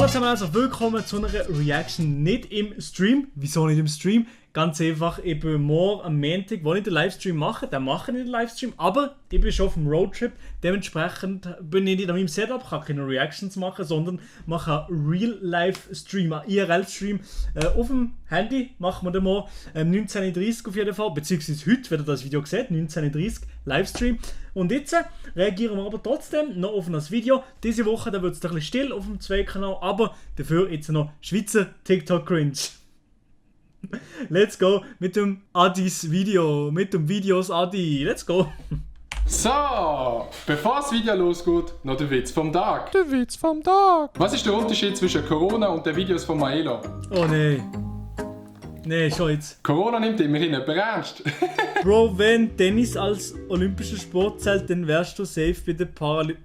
Hallo zusammen, also willkommen zu einer Reaction nicht im Stream. Wieso nicht im Stream? Ganz einfach, ich bin morgen am Montag, wo ich den Livestream mache, dann mache ich den Livestream, aber ich bin schon auf dem Roadtrip, dementsprechend bin ich nicht an meinem Setup, kann keine Reactions machen, sondern mache einen Real-Life-Stream, einen IRL-Stream auf dem Handy, machen wir den morgen 19.30 auf jeden Fall, beziehungsweise heute, wenn ihr das Video seht, 19.30 Livestream. Und jetzt reagieren wir aber trotzdem noch auf das Video. Diese Woche wird es ein bisschen still auf dem Zwei-Kanal, aber dafür jetzt noch Schweizer TikTok-Cringe. Let's go mit dem Adis Video, mit dem Videos Adi. Let's go. So, bevor das Video losgeht, noch der Witz vom Tag. Der Witz vom Tag. Was ist der Unterschied zwischen Corona und den Videos von Maelo? Oh nein. Nee, schon jetzt. Corona nimmt immerhin jemand ernst. Bro, wenn Tennis als olympischer Sport zählt, dann wärst du safe bei den Paralympics.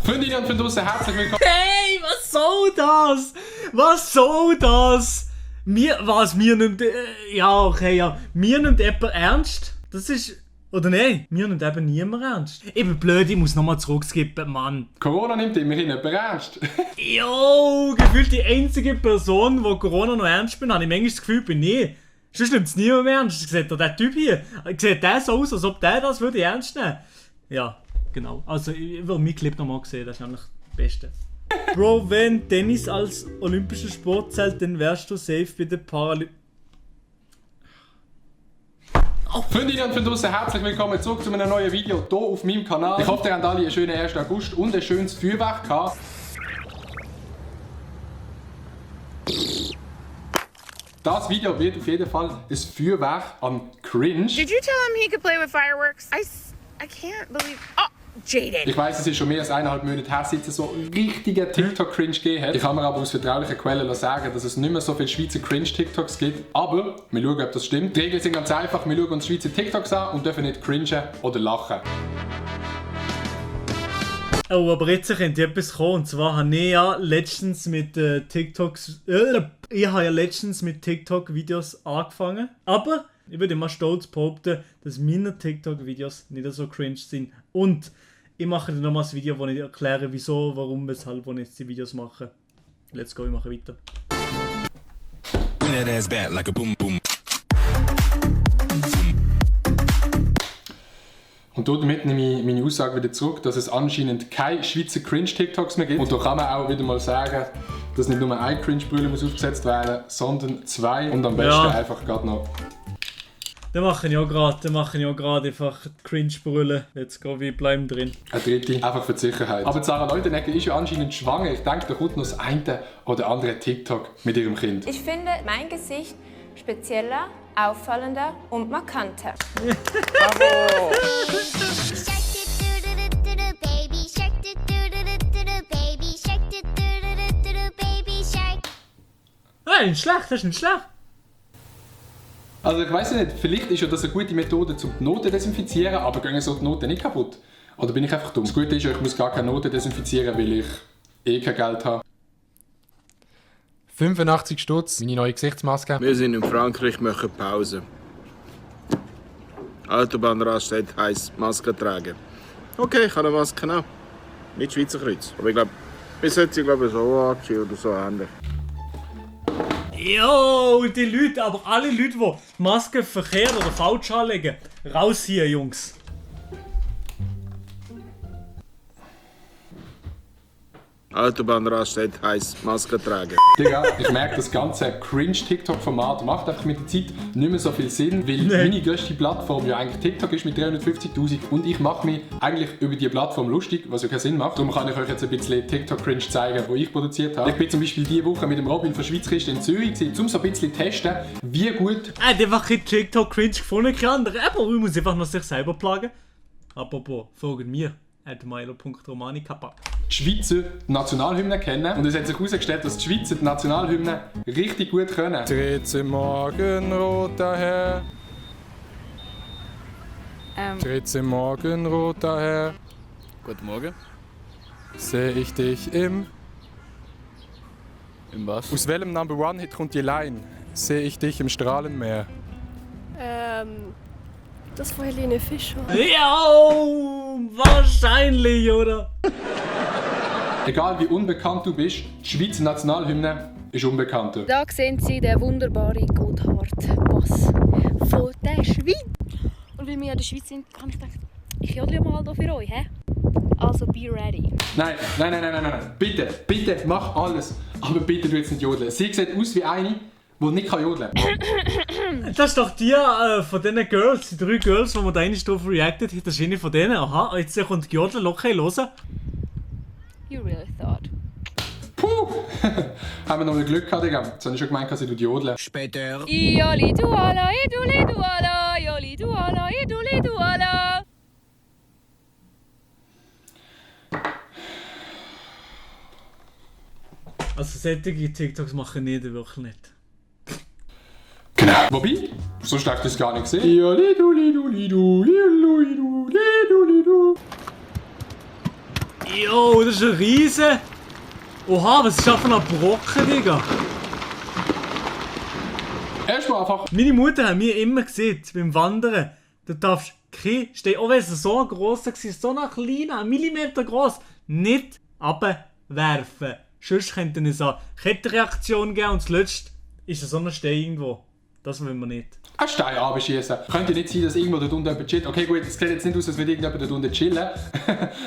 Freundinnen und von draussen, herzlich willkommen. Hey, was soll das? Was soll das? Mir nimmt... ja, okay, ja. Mir nimmt jemand ernst? Das ist... Oder nein, mir nimmt eben niemand ernst. Ich bin blöd, ich muss nochmal zurückskippen, Mann. Corona nimmt immerhin jemand ernst. Jo, gefühlt die einzige Person, die Corona noch ernst bin, habe ich manchmal das Gefühl, bin ich. Sonst nimmt es niemand mehr ernst. Sieht doch der Typ hier. Sieht der so aus, als ob der das würde ernst nehmen. Ja, genau. Also, ich will mein Clip nochmal sehen, das ist nämlich das Beste. Bro, wenn Tennis als olympischer Sport zählt, dann wärst du safe bei den Paralympics. Freundinnen und von draussen, herzlich willkommen zurück zu einem neuen Video hier auf meinem Kanal. Ich hoffe, ihr habt alle einen schönen 1. August und ein schönes Feuerwerk gehabt. Das Video wird auf jeden Fall ein Feuerwerk an Cringe. Did you tell him he could play with fireworks? I can't believe. Oh, Jaden. Ich weiss, es ist schon mehr als 1,5 Monate her, seit es so richtigen TikTok-Cringe gegeben hat. Ich kann mir aber aus vertraulichen Quellen sagen, dass es nicht mehr so viele Schweizer Cringe-TikToks gibt. Aber wir schauen, ob das stimmt. Die Regeln sind ganz einfach. Wir schauen uns Schweizer TikToks an und dürfen nicht cringen oder lachen. Oh, aber jetzt könnte etwas kommen. Und zwar habe ich ja letztens mit TikToks... ich habe ja letztens mit TikTok-Videos angefangen. Aber ich würde mal stolz behaupten, dass meine TikTok-Videos nicht so cringe sind. Und ich mache dann nochmal ein Video, wo ich erkläre, wieso, warum, weshalb, wo ich jetzt die Videos mache. Let's go, ich mache weiter. Und damit nehme ich meine Aussage wieder zurück, dass es anscheinend keine Schweizer Cringe-TikToks mehr gibt. Und da kann man auch wieder mal sagen, dass nicht nur ein Cringe-Brille muss aufgesetzt werden, sondern zwei. Und am besten einfach gerade noch. Dann mache ich auch gerade einfach Cringe-Brille. Let's go, wir bleiben drin. Eine dritte, einfach für die Sicherheit. Aber Sarah Leutenegger ist ja anscheinend schwanger. Ich denke, da kommt noch das eine oder andere TikTok mit ihrem Kind. Ich finde mein Gesicht spezieller, auffallender und markanter. Bravo! Hey, nicht schlecht, das ist nicht schlecht. Also ich weiss nicht, vielleicht ist ja das eine gute Methode, um die Noten zu desinfizieren, aber gehen so die Noten nicht kaputt? Oder bin ich einfach dumm? Das Gute ist ja, ich muss gar keine Noten desinfizieren, weil ich kein Geld habe. 85 Stutz, meine neue Gesichtsmaske. Wir sind in Frankreich, machen Pause. Autobahnraststätte heisst Maske tragen. Okay, ich habe eine Maske auch. Mit Schweizer Kreuz. Aber ich glaube, wir sollten sie so anziehen oder so ähnlich. Jo, die Leute, aber alle Leute, die die Maske verkehrt oder falsch anlegen, raus hier, Jungs. Autobahnraststätte heisst Maske tragen. Digga, ich merke, das ganze Cringe-TikTok-Format macht einfach mit der Zeit nicht mehr so viel Sinn, weil meine grösste Plattform ja eigentlich TikTok ist mit 350'000 und ich mache mich eigentlich über diese Plattform lustig, was ja keinen Sinn macht. Darum kann ich euch jetzt ein bisschen TikTok-Cringe zeigen, wo ich produziert habe. Ich bin zum Beispiel diese Woche mit dem Robin von Schweizkiste in Zürich gewesen, um so ein bisschen zu testen, wie gut... Er hat einfach kein TikTok-Cringe gefunden, kein anderer. Aber ich muss einfach noch sich selber plagen. Apropos, folgen mir. @milo.romani kappa. Die Schweizer Nationalhymne kennen und es hat sich herausgestellt, dass die Schweizer die Nationalhymne richtig gut können. Dreht im Morgenrot daher. Dreht im Morgenrot daher. Guten Morgen. Seh ich dich im... In was? Aus welchem Number One Hit kommt die Line? Seh ich dich im Strahlenmeer. Das war Helene Fischer. Ja, wahrscheinlich, oder? Egal wie unbekannt du bist, die Schweizer Nationalhymne ist unbekannt. Da sehen Sie den wunderbaren Gotthard-Pass von der Schweiz. Und weil wir in der Schweiz sind, kann ich denken, ich jodle mal hier für euch. He? Also be ready. Nein. Bitte, mach alles. Aber bitte du jetzt nicht jodeln. Sie sieht aus wie eine, die nicht jodeln kann. Das ist doch die von diesen Girls, die 3 Girls, die wir da eine drauf reacted haben. Das ist eine von denen. Aha, jetzt kommt die Jodeln, okay, hören. You really thought. Puh! Haben wir noch mal Glück gehabt, Digga. Jetzt habe ich schon gemeint, dass ich jodeln. Später. Ioli duala, iduli duala, ioli duala, iduli duala. Also solche TikToks machen nicht, wirklich nicht. Genau. Wobei, so schlecht ist es gar nicht gesehen. Jo, das ist ein Riese. Oha, was ist das für ein Brocken, Digga? Erstmal einfach. Meine Mutter hat mir immer gesagt, beim Wandern, du darfst kein Stein, auch wenn es so gross war, so ein kleiner, 1 Millimeter gross, nicht abwerfen. Sonst könnte es eine Kettenreaktion geben und zuletzt ist so ein Stein irgendwo. Das wollen wir nicht. Ein Stein abschießen. Könnte nicht sein, dass irgendwo dort unten jemand chillt. Okay, gut, es sieht jetzt nicht aus, als würde irgendjemand dort unten chillen.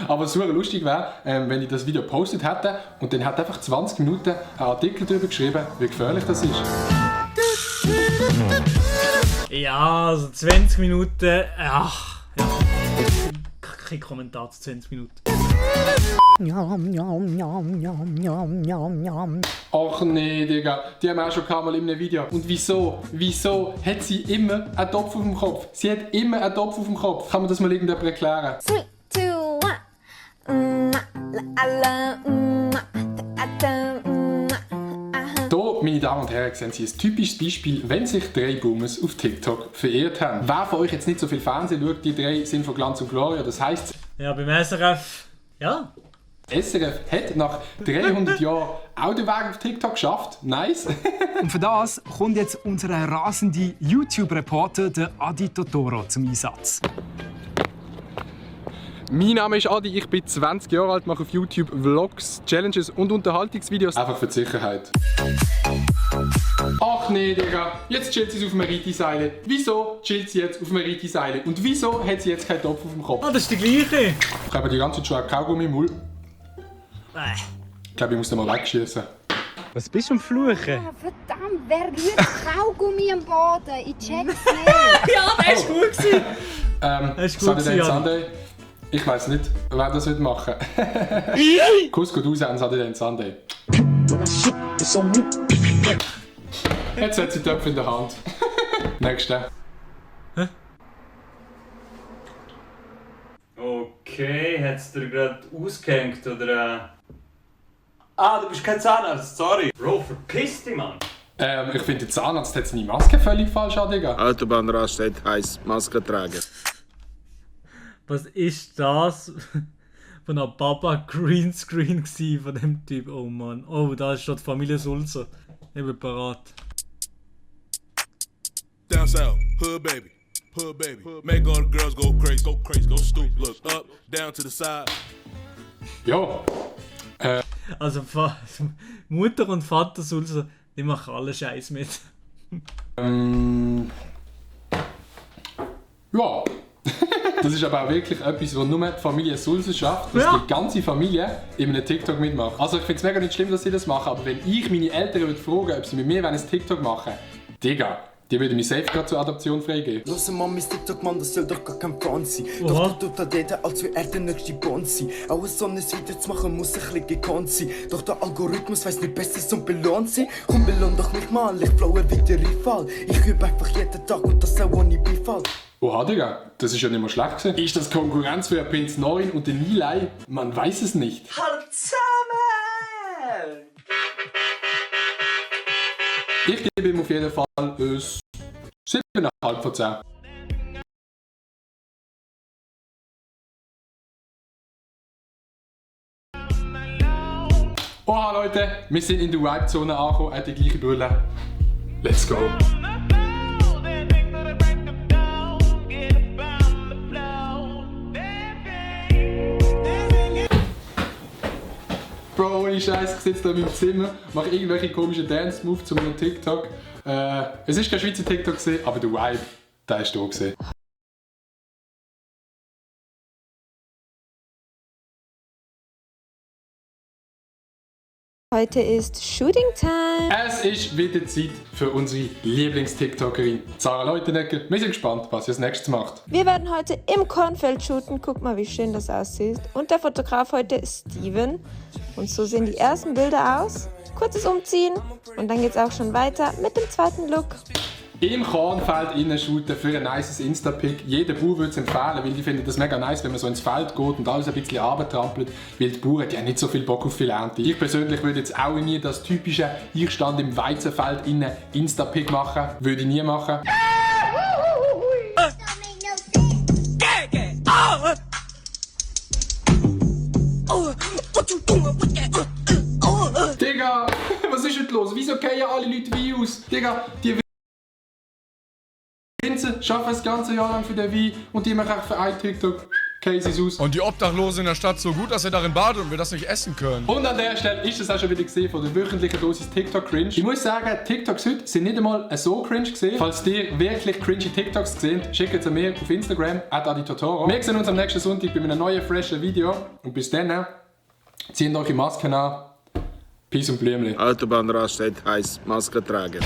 Aber es wäre lustig wäre, wenn ich das Video gepostet hätte und dann hat einfach 20 Minuten einen Artikel darüber geschrieben, wie gefährlich das ist. Ja, also 20 Minuten. Ach, ja. Kein Kommentar zu 20 Minuten. Ach nee, Digga, die haben wir auch schon mal in einem Video. Und wieso? Wieso hat sie immer einen Topf auf dem Kopf? Sie hat immer einen Topf auf dem Kopf. Kann man das mal irgendjemand erklären? 3, 2, 1. Hier, meine Damen und Herren, sehen Sie ein typisches Beispiel, wenn sich 3 Boomers auf TikTok verirrt haben. Wer von euch jetzt nicht so viel Fernsehen schaut, die 3 sind von Glanz und Gloria. Das heisst, Ja, beim SRF. Ja. SRF hat nach 300 Jahren auch den Weg auf TikTok geschafft. Nice. Und für das kommt jetzt unser rasende YouTube-Reporter, der Adi Totoro, zum Einsatz. Mein Name ist Adi, ich bin 20 Jahre alt, mache auf YouTube Vlogs, Challenges und Unterhaltungsvideos. Einfach für die Sicherheit. Ach nee, Digga, jetzt chillt sie auf dem Riti-Seile. Wieso chillt sie jetzt auf dem Riti-Seile? Und wieso hat sie jetzt keinen Topf auf dem Kopf? Ah, das ist die gleiche. Ich habe die ganze Zeit schon einen Kaugummi im Mund. Ich glaube, ich muss den mal wegschießen. Was bist du am Fluchen? Verdammt, wer rührt Kaugummi am Boden? Ich check's nicht. Ja, das war gut gewesen. Das ist gut Saturday gewesen, Sunday. Ich weiss nicht, wer das wird machen. Kuss geht raus an Saturday Sunday. Jetzt hat sie die Töpfe in der Hand. Nächste. Okay, hat's dir gerade ausgehängt oder? Ah, du bist kein Zahnarzt, sorry. Bro, verpiss dich, Mann. Ich finde, der Zahnarzt hat seine Maske völlig falsch an, Digga. Autobahnraststätte heisst Maske tragen. Was ist das von einem Papa Greenscreen von dem Typ? Oh Mann. Oh, da ist schon die Familie Sulzer. Ich bin parat. Down south, hood baby, make all the girls go crazy, go stupid. Look up, down to the side. Ja. Also Mutter und Vater Sulzer, die machen alle Scheiß mit. Ja. Das ist aber auch wirklich etwas, was nur die Familie Sulzer schafft, dass die ganze Familie in einem TikTok mitmacht. Also ich finde es mega nicht schlimm, dass sie das machen, aber wenn ich meine Eltern würde fragen, ob sie mit mir ein TikTok machen, Digga, die würden mich safe gerade zur Adoption freigeben. Los, Mamis TikTok, Mann, das soll doch gar kein Plan sein. Doch du tut jeder, als wäre er der nächste Bond sein. Auch so ein Video zu machen, muss ein bisschen gekonnt sein. Doch der Algorithmus weiss nicht besser und belohnt sie. Komm, belohn doch mich mal, ich flowe wie der Rival. Ich übe einfach jeden Tag und das auch ohne Beifall. Oha, Digga, das ist ja nicht mal schlecht gewesen. Ist das Konkurrenz für Prinz 9 und den Nilay? Man weiß es nicht. Hallo zusammen! Ich gebe ihm auf jeden Fall ein 7,5 von 10. Oha Leute, wir sind in der Wipe-Zone angekommen, hat die gleiche Brille. Let's go! Bro, ohne Scheiß, ich sitze da in meinem Zimmer, mache irgendwelche komischen Dance-Moves zu einem TikTok. Es ist kein Schweizer TikTok gewesen, aber der Vibe, der ist da gewesen. Heute ist Shooting Time. Es ist wieder Zeit für unsere Lieblings-TikTokerin, Sarah Leutenegger. Wir sind gespannt, was sie als nächstes macht. Wir werden heute im Kornfeld shooten. Guck mal, wie schön das aussieht. Und der Fotograf heute ist Steven. Und so sehen die ersten Bilder aus. Kurzes Umziehen und dann geht's auch schon weiter mit dem zweiten Look. Im Kornfeld innen shooten für ein nices Insta-Pick. Jeder Bauer würde es empfehlen, weil die finden das mega nice, wenn man so ins Feld geht und alles ein bisschen runtertrampelt. Weil die Bauern, die haben nicht so viel Bock auf viel Ernte. Ich persönlich würde jetzt auch nie das typische «Ich stand im Weizenfeld innen Insta-Pick» machen. Würde ich nie machen. Digga, was ist denn los? Wieso gehen alle Leute wie aus? Digga, die Winzer arbeiten das ganze Jahr lang für den Wein und die machen für ein TikTok Cases aus. Und die Obdachlosen in der Stadt so gut, dass sie darin baden und wir das nicht essen können. Und an der Stelle ist es auch schon wieder gesehen von der wöchentlichen Dosis TikTok Cringe. Ich muss sagen, TikToks heute sind nicht einmal so cringe gesehen. Falls ihr wirklich cringy TikToks gesehen, schickt sie mir auf Instagram @aditotoro. Wir sehen uns am nächsten Sonntag bei einem neuen freshen Video und bis dann zieht euch die Masken an. Peace und Blümchen. Autobahnraststätte heisst Maske tragen.